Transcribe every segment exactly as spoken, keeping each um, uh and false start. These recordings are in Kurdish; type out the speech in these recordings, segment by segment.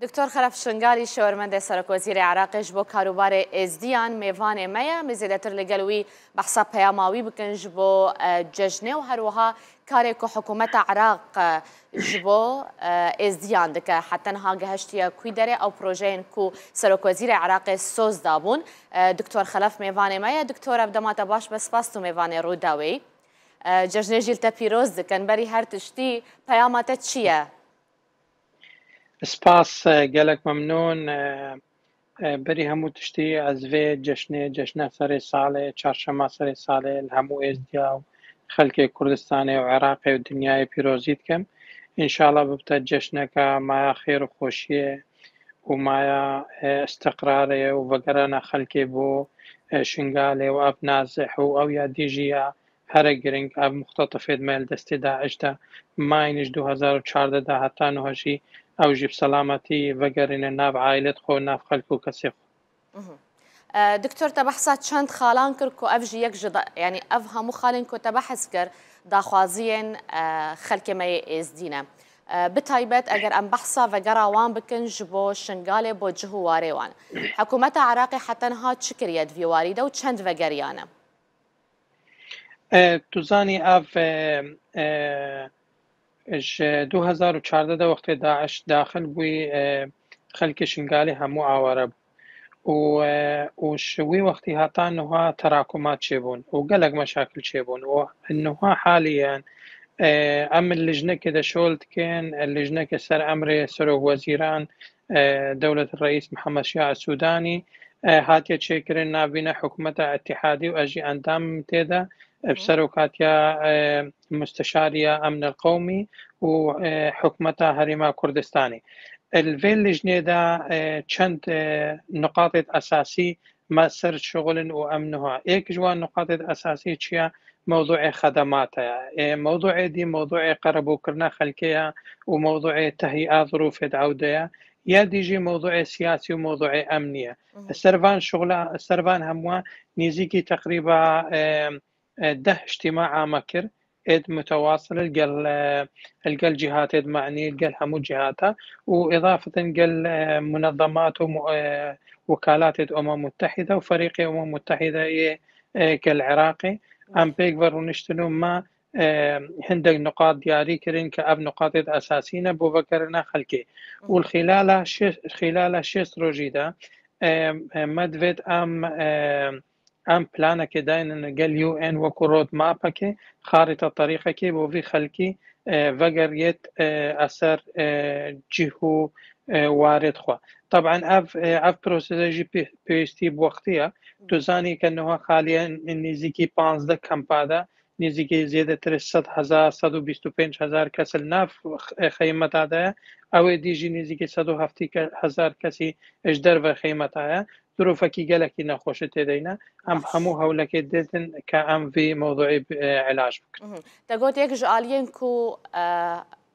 Doktor Xelef Şingalî, şêwirmendê Serokwezîrê Iraqê ji bo karûbarê Êzdiyan, mêvanê me ye. Em ê zêdetir li gel wî behsa peyama wî bikin ji bo, e, cejnê û her wiha karê ku hikûmeta Iraq, e, ji bo, e, Êzdiyan dike. Heta niha gehiştiye kwî derê? Ew projeyên ku Serokwezîrê Iraqê soz dabûn. E, Doktor Xelef mêvanê me ye. Doktor, ev dema te baş be, spas tu mêvanê Rûdawê yî. E, cejnê jî li te pîroz dikin. Berî her tiştî peyama te çi ye? Spas, e, gelek memnûn. E, e, berî hemû tiştî ez vê ceşnê, ceşna serê salê, çarşema serê salê li hemû Êzdiya û xelkê Kurdistanê û Iraqê û dinyayê pîrozî dikim. Înşallah bibte ceşneke maya xêr û xweşiyê û maya, e, istiqrarê û vegerana xelkê bo, e, Şingalê û ev nazih û ew ya dî jî ya here giring, ev muxtetifê me li destê DAIŞ de mayî ji du hezar û çardeh de heta niha jî ew jî bi selametî vegerîne nav aîlê xwe, nav xelk û kesê xwe. Mhm. E, Doktor, te behsa çend xalan kir ku ev jî yek ji da-, yanî ev hemû xalên ku te behs kir, daxwaziyên, e, xelkê me yê Êzdî ne. E, bi taybet eger em behsa vegera wan bikin ji bo Şingalê, bo cih û warê wan. Hikûmeta Iraqê heta niha çi kiriye di vî warî de û çend vegeriyane? E, tu zanî ev, e, e, ji du hezar û çardeh de wextê DAIŞ daxil bûyî, e, xelkê Şingalê hemû aware bû. Û, e, û ji wî wextî heta niha terakumat çêbûn û gelek meşakil çêbûn. Û niha haliyen, e, em lijnekê de şol dikin, lijnekê ser emrê Serok Wezîran, e, Dewlet Reîs Mihemed Şia Sûdanî, e, hatiye çêkirin, navîne hikûmeta Îtîhadî û ez jî endam tê de, e, bi Hı. serokatiya, e, Musteşariya Emnil Qewmî û, e, hikûmeta Herêma Kurdistanê. Li vê lijnê de, e, çend, e, nuqatê esasî me ser şixulin û em niha. Êk ji wan nuqatê esasî çi ye? Mewduê xedemata ye. E, mewduê dî mewduê qerebûkirina xelkê ye û mewduê tehîya zirûfê di ew de ye. Ya dî jî mewduê siyasî û mewduê emnî ye. Mhm. Ser van şixula, ser van hemû nêzîkî teqrîba, e, e, deh îctîma ame kir, êd mutewasıl li gel, e, li gel cîhatê di manî, li gel hemû cîhata û îdafeten gel, e, munezemat û mu-, e, wekalatê di Umem Muttehîde û ferîqê Umem Muttehîde yê, e, gel Iraqê. Em pêk ve rûniştin û me, e, hindek nuqat diyarî kirin ke ev nuqatê di esasî ne bo vegerina xelkê. Û li xîlala şê-, xîlala şêst rojî de, e, e, me divêt em, e, em planekê daynin gel U N wekî roadmapekê, xarîta terîqekê bo vî xelkî, e, vegeriyêt, e, eser, e, cih û, e, warêt xwe. Taban ev, e, ev prosese jî pê-, pêwîstî bi wextî ye. Tu zanî ke niha xaliyen nêzîkî panzdeh kampa de, nêzîkî zêdetirê sed hezar, sed û bîst û pênc hezar kes li nav x-, e, xeymeta de ye. Ew ê dî jî nêzîkî sed û heftê ke-, hezar kesî ji derve xeymeta ye. Zirûfekî gelekî nexweş tê de ne. Em Baş. hemû hewlekê didin ke em vî mewduî bi, e, îlac bikin. Mhm. Te got yek ji aliyên ku, e,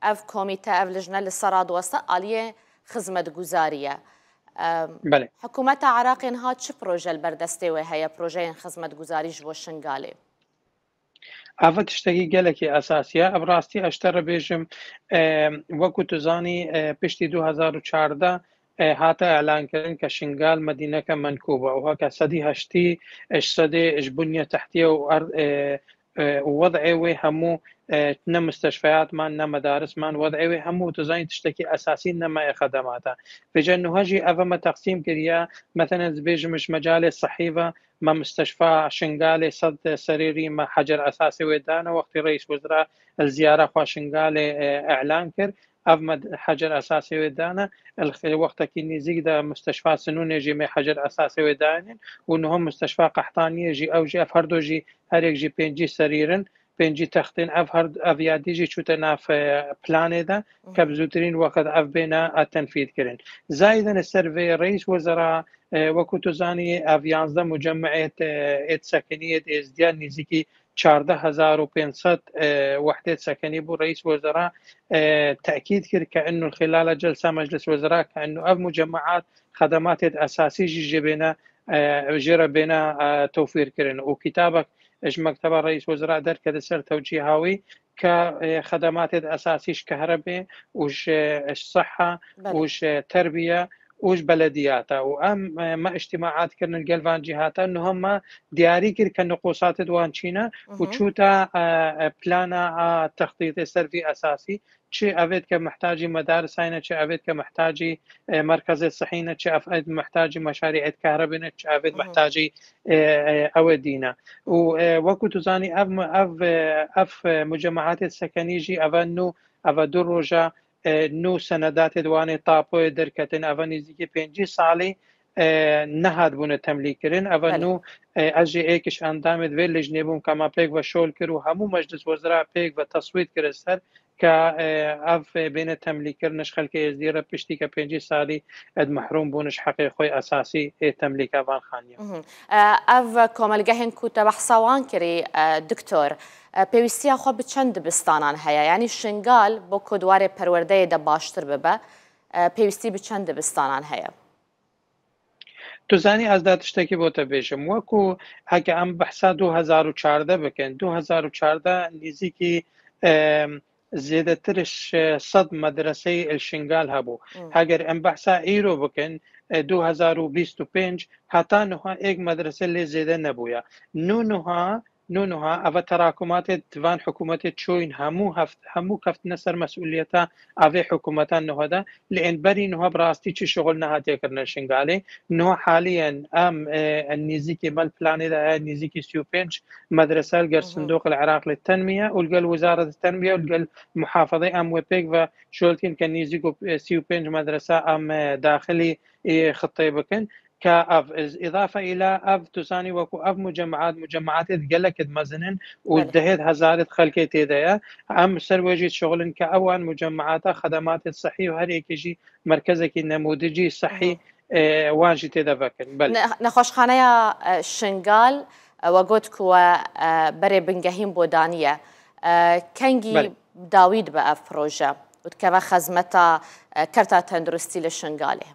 ev komîte, ev lijne li ser radiweste, aliyê xizmetguzarî ye. E, Belê. Hikûmeta Iraqê niha çi proje li ber destê wê heye, projeyên xizmetguzarî ji bo Şingalê? Ava tiştekî gelekî esasî ye. Ev rastî ez ji te re bêjim, e, wekî tu zanî, e, piştî du hezar û çardeh, e, hate îlankirin ke Şingal medîneke menkûb e û heke sedî heştî, e, ji sedê ji bunya tehtîye û erd, e, e, û wed'ê wê hemû, e, ne musteşfeyat man, ne medaris man, wed'ê wê hemû tu zanî tiştekî esasî ne me ê xedemat e. Vêca niha jî ev me teqsîm kiriye, meselen, ez bêjim ji mecalê sihî ve, me musteşfa Şingalê sed serêrî me hecer esasê wê dane, wextî reîs wezira li ziyara xwe Şingalê, e, îlan kir. Ev me hecer esasê wê dane. Li xê-, wextekî nêzîk de musteşfa Sinûnê jî me hecer esasê wê daynin û niha musteşfa Qehtaniyê jî, ew jî, ev her du jî, her yek jî pêncî serîr in, pêncî text in. Ev her, ev ya dî jî çûte nav, e, planê de, Hı hı. ke bi zûtirîn wext ev bêne, e, tenfîz kirin. Zayiden ser vê reîs wezira, e, wekî tu zanî, ev yanzdeh mucemmeê, e, êd sekiniyê êzdiya nêzîkî çardeh hezar û pênc sed, e, wehdê sekinî bû. Reîs wezira, e, tekîd kir ke inu xîlala celsa meclis wezira ke inu ev mucemmeat xedematê esasî jî jê bêne, e, jê re bêne, e, tewfîr kirin. Û kitabek ji mekteba reîs wezira derkete ser tewcîha wî ka, e, xedematê esasî ji kehrebê û ji, e, ji siha û ji terbiye û ji belediyata. Û em, e, me îctimaat kirin gel van cîhata, niha me diyarî kir ke niqûsatê di wan çî ne û çûta, e, e, plana a textîtê ser vî esasî. Çi evêt ke mihtacî medarisayne, çi evêt ke mihtacî, e, merkezê sihî ne, çi evêt mihtacî meşarîet kehrebê ne, çi evêt mihtacî, e, e, ew ê dî ne. Û, e, wekû tu zanî, ev mu-, ev, e, ev, e, mucemaatê sekenî jî eve nû, eve du roja, e, nû senedatê di wanê tapoyê derketin, eve nêzîkî pêncî salî, e, nehat bûne temlîkirin. Eve Belê. nû, e, ez jî êk ji endamê di vê lijnê bûm, ka me pêk ve şol kir û hemû meclis wezira pêk ve teswît kir ser ke, e, ev, e, bêne temlîkirin ji xelkê êzdî re piştî ke pêncî salî ed mehrûm bûn ji heqê xwe esasî ê temlîka van xaniya. Mhm. E, ev komelgehên ku te behsa wan kirî, e, doktor, e, pêwîstiya xwe bi çend dibistanan heye? Yanî Şingal bo ku di warê perwerdeyê de baştir bibe, e, pêwîstî bi çend dibistanan heye? Tu zanî, ez da tiştekî bo te bêjim. Wekû heke em behsa du hezar û çardeh bikin, du hezar û çardeh nêzîkî, e, zêdetir ji sed medreseyê li Şingal hebû. Hmm. Heger em behsa îro bikin, e, du hezar û bîst û pênc, heta niha êk medrese lê zêde nebûye. Nû niha, nû niha eve terakumatê di van hikûmetê çûyîn hemû heft-, hemû keftine ser mesûliyeta evê hikûmeta niha de. Lê ên berî niha bi rastî çi şixul nehatiye kirine Şingalê. Niha haliyen em, e, em nêzîkî me li planê de heye nêzîkî sî û pênc medrese li gel Hı hı. Sindoq li Iraq li Tenmiye û li gel Wizaret Tenmiye û li gel muhafazê em wê pêk ve şol dikin ke nêzîk û, e, sî û pênc medrese em, e, daxilî, e, xitê bikin. Ka ev, iz-, îdafe îla ev, tu zanî, wekû ev mucemaat, mucemaatê di gelekê di mezin in û Belê. dehêt hezarê di xelkê tê de ye. Em ser wê jî dişixulin ke ewan mucemaata xedematê sihî û her yekê jî merkezekî nemûdicî sihî, Hı hı. e, wan jî tê de vekin. Belê. Ne-, nexweşxaneya, e, Şingal, e, we got ku we, e, berê bingehîn bo daniye. E, kengî Belê. dawî dibe ev proje û dikeve xezmeta, e, kerta tenduristî li Şingalê?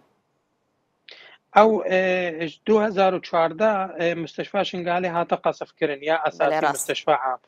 Ew, e, ji du hezar û çardeh, e, Musteşfa Şingalê hate qesifkirin ya esasî Belê, rast. Musteşfa Am.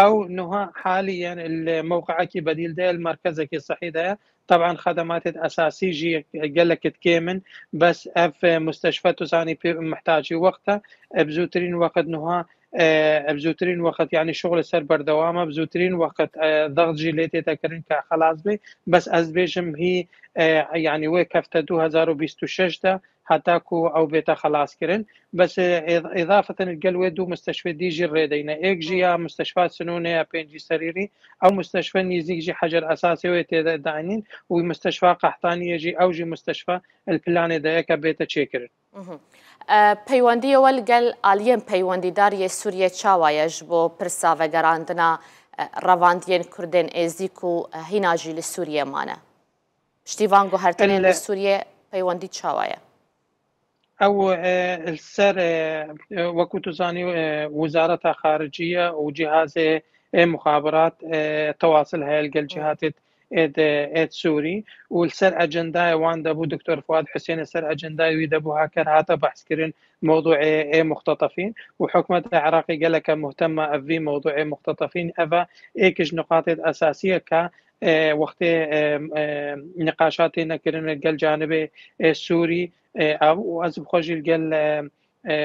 Ew niha haliyen li mewqeekî bedîl de ye, li merkezekî sihî de ye. Teban xedematê esasî jî gelek kêm in, bes ev, e, musteşfa tu zanî pê mihtacî wext e. E, bi zûtirîn wext niha, e, bi zûtirîn wext, yanî şixul ser berdewam e, bi zûtirîn wext, e, zext jî lê tête kirin ke xelas bê. Bes ez dibêjim hî, e, yanî wê kefte du hezar û bîst û şeş de heta ku ew bête xelas kirin. Bes, e, îd-, îdafeten gel wê du musteşfê dî jî rê deyne. Êk jî ya musteşfa Sinûnê ya pêncî serîrî, ew musteşfe nêzîk jî Hecer Esasê wê tê de danîn û musteşfa Qehtaniyê jî, ew jî musteşfa li planê de ye ke bête çêkirin. Mhm. E, peywendiyê we li gel aliyên peywendîdar yê Sûriyê çawa ye ji bo pirsa vegerandina, e, revandiyên Kurdên Êzî ku, e, hîna jî li Sûriyê mane? Piştî van guhertinên li Sûriyê peywendî çawa ye? Ew, e, li ser, e, e, wekû tu zanî, e, Wizareta Xariciye û cihazê, e, muxabirat, e, tewasil heye li gel Hmm. cihatê êd, êd Sûrî û li ser ecendayê wan de bû, Doktor Fuad Husênê ser ecendayê wî de bû, haker hate behskirin mewdûê ê muxtetefîn û hikûmeta Iraqê geleke muhtem e ev vî mewdûê muxtetefîn. Ev e êk ji niqatê esasî ye ke, e, wextê, e, e, niqaşa têne kirin gel canibê, e, Sûrî, e, ev û ez bi xwe jî li gel, e, e,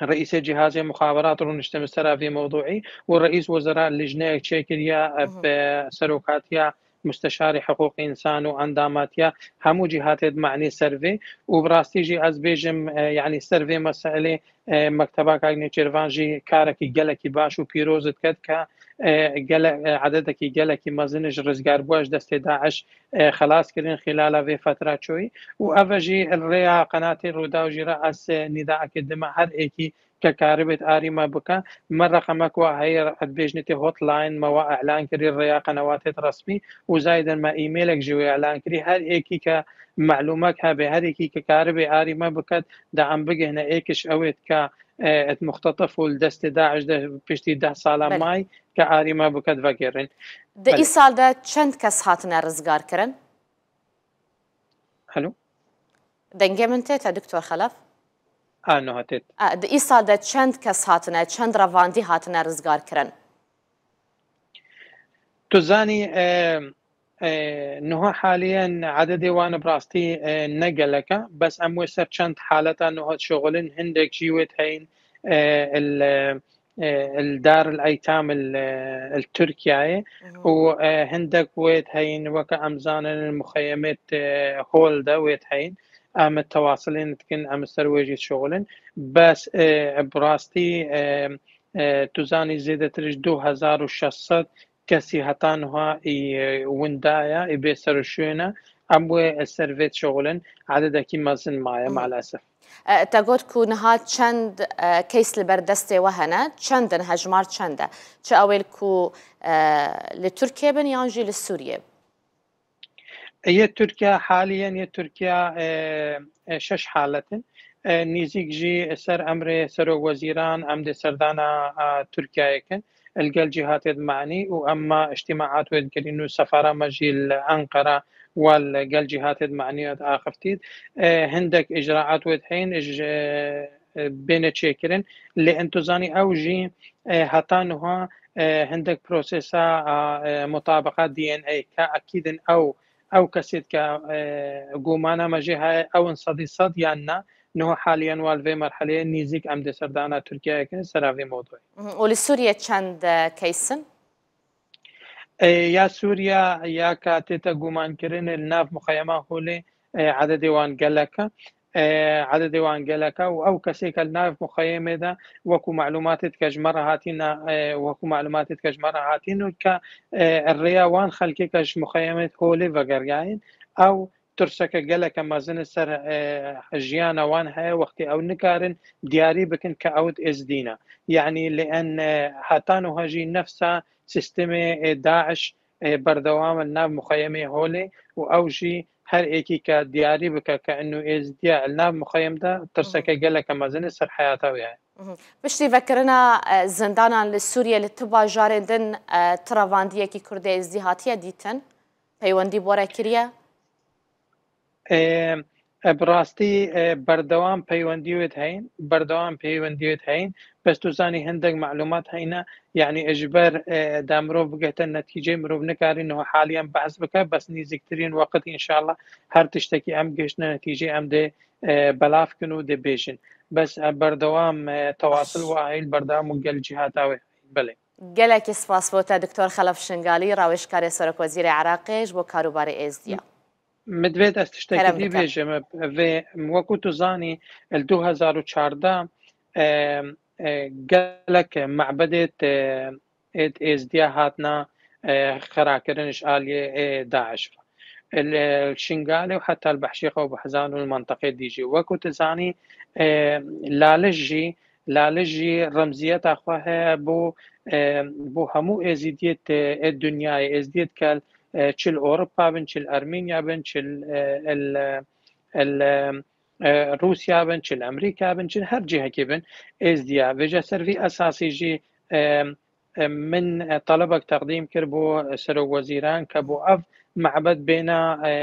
reîsê cihazê muxaberat rûniştim li ser vê mewdûî û reîs wezera lijneyek çêkiriye, ev, Mhm. e, serokatiya musteşarê hiqûqê însan û endamatiya hemû cîhatê di manî ser vê û bi rastî jî ez bêjim, e, yanî ser vê meselê, e, Mekteba Kak Nêçîrvan jî karekî gelekî baş û pîroz diket ke, e, gele-, e, ededekî gelekî mezin ji rizgarbûya ji destê DAIŞ, e, xelas kirin xîlala vê fetra çoyî û ev jî li rêya qenatê Rûdaw jî re ez, e, nîdaekê dime her êkî ke karibêt arî me bike. Me reqemek wa heye, dibêjnê tê hotline, me wa elan kirî rêya qenewatêt resmî û zayden me e-mailek jî wê elan kirî. Her êkî ke melûmek hebe, her êkî ke karibê arî me biket, da em bigihne êkiş ewêt ke, e, et muxtetef û li destê DAIŞ de piştî deh sala Belê. may ke arî me biket vegerin. Di Belê. îsal de çend kes hatine rizgar kirin? Alo? Dengê min tête, Doktor Xelef? A, niha têt. A, di îsal de çend kes hatine, çend revandî hatine rizgar kirin? Tu zanî, e, e, niha haliyen ededê wan bi rastî, e, ne gelek e, bes em wê ser çend haleta niha dişixulin, hindek jî wê heyîn, e, il, e, il Dar il Eytam il, e, il Tirkiyeyê û, e, hindek wê heyîn weke em zanin il muxeyemêt, e, hol de wê heyîn. Em tewasilên dikin, em ser wê jî dişixulin. Bes, e, bi rastî, e, e, tu zanî zêdetir ji du hezar û şeş sed kesî heta niha î winda ye, î bê ser û şûn e. Em wê ser vê dişixulin, ededekî mezin maye, maalesef. E, te got ku niha çend, e, case li ber destê we hene, çend in, hejmar çend e? Çi ewêl ku, e, li Tirkiye bin yan jî li Sûriye? Yê Tirkiye, haliyen yê Tirkiye, e, e, şeş halet in. E, nîzîk jî ser emrê serokwezîran em dê serdana, e, Tirkiyeyê kin. Li gel cîhatê di manî û em ma îctîmaat wê dikirin û sefara me jî li Enqera wa li gel cîhatê di manî diaxiftî. E, hindek îcraat wê heyîn ji, e, bêne çêkirin. Lê in tu zanî ew jî, e, heta niha, e, hindek prosesa a, e, mutabeqa D N A ke ekîd in ew, ew kesê dike, e, gumana me jê heye ew in sedî sed yan na. Niha haliyen wa li vê merheleyê nîzîk em dê serdana Tirkiyeyê kirin sera vê mewdûyê. Mhm. Û li Sûriye çend, e, case in? E, ya Sûriye ya ka tête gumankirin li nav muxeyema holê, e, ededê wan gelek e. E, ededê wan gelek e û ew kesê ke li nav muxeyemê de, wekû malûmatê dike ji me re hatîne, e, wekû malûmatê dike ji me re hatîn û ke, e, rêya wan xelkê ke ji muxeyemê holê vegeriyayên, ew tirseke geleke mezin li ser, e, jiyana wan heye, wextê ew nikarin diyarî bikin ke ew êzdî ne. Yanî li en, e, heta niha jî nefsa sîstemê, e, DAIŞ, e, berdewam e li nav muxeyemê holê û ew jî her êkî ke diyarî bike ke inu êzdiya li nav muxeyem de tirseke geleke mezin li ser heyata wê heye. Mhm. Piştî vekirina, e, zindanan li Sûriye li tu bajarên din, e, tu revandiyekî Kurdê êzdî hatiye dîtin? Peywendî bi we re kiriye? E, e, bi rastî, e, berdewam peywendî wê heyîn, berdewam peywendî wê heyîn. Bes tu zanî hindek malûmat heyne, yanî ji ber, e, da mirov bigihte netîceyê mirov nikarî niha haliyan behs bike, bes nîzîktirîn weqt înşallah her tiştekî em gihiştine netîceyê em dê, e, belav kin û dê bêjin. Bes, e, berdewam, e, tewasil wa heyî li berdewam û gel cîhata wê heyî. Belê. Gelekî spas bo te Doktor Xelef Şingalî, rawêjkarê Serokwezîrê Iraqê ji bo karûbarê êzdiya. Min divê ez tiştekî dî bêjim. Vê, wekû tu zanî, li du hezar û çardeh, e, e, gelek mebedê êd êzdiya hatina, e, xirakirin ji aliyê, e, DAIŞ ve. Li Şingalê û heta li Behşîqa û Behzan û li menteqê dî jî. Wekû tu zanî, e, Laliş jî, Laliş jî remziyeta xwe heye bo, e, bo hemû êzidiyê, e, dinyayê, êzidiyê ke, e, çi li Ewropa bin, çi li Ermenya bin, çi li, e, li, e, Rûsya bin, çi li Emerîka bin, çi li her cihekê bin, êzdiya. Vêca ser vî esasî jî, e, e, min, e, telebek teqdîm kir bo serokwezîran ke bo ev mebed bêna, e,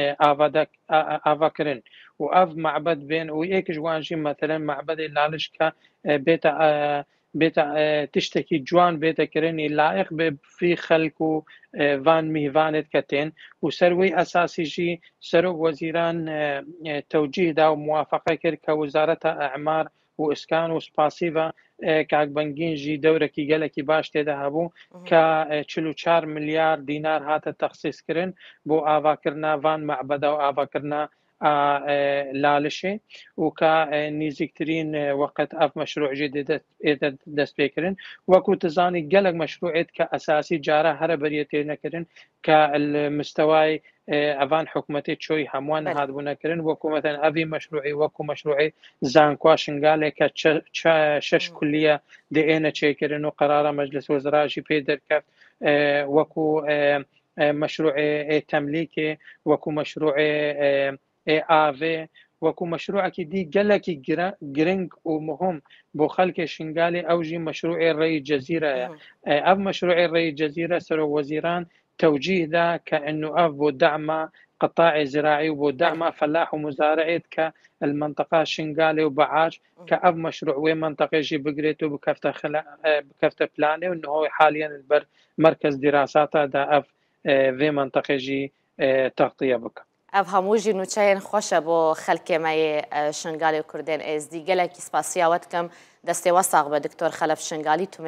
e, avadek-, a-, a-, avakirin û ev mebed bên û êk ji wan jî, meselen, mebedê Laliş ke, e, bête, e, bête, e, tiştekî ciwan bête kirin, ê layiq be vî xelk û, e, van mîvanê dike tên û ser wî esasî jî serokwezîran, e, e, tewcîh da û muwafeqe kir ke Wezareta Emar û Iskan û spasî ve, e, Kak Bengîn jî dewrekî gelekî baş tê de hebû, ke, e, çil û çar milyar dînar hate texsîs kirin bo avakirina van mebeda û avakirina a, e, Lalişê û ka, e, nîzîktirîn, e, weqt ev meşrû jî dê de-, ê de dest pê kirin. Wekû tu zanî gelek meşrûê dike esasî cara here beriyê têne kirin ke li mistewayê, e, evan hikûmetê çoyî hemû wan niha dibûne kirin. Wekû, meselen, evî meşrûê, wekû meşrûê Zankoa Şingalê ke çe-, çe-, şeş kulliye dê êne çêkirin û qerara Meclis Wezira jî pê derkeft. E, wekû, e, e, meşrûê, e, temlîkê, wekû meşrûê, e, ê avê, wekû meşrûekî dî gelekî gire-, giring û muhim bo xelkê Şingalê, ew jî meşrûê rêyî Cezîre ye. E, ev meşrûê rêyî Cezîre serokwezîran tewcîh da ke inu ev bo dema qitaê ziraî û bo dema felah û muzariê dike li mintiqa Şingalê û Biac, ke ev meşrû wê mintiqê jî bigirêt û bikefte xila-, e, bikefte planê û niho haliyen li ber merkez dirasata de ev, e, vê mintiqê jî, e, textiye bike. Ev hemû jî nûçeyên xweş e bo xelkê me yê, e, Şingalê û Kurdên Êzdî. Gelekî spasiya we dikim. Destê we sax be, Doktor Xelef Şingalî. Tu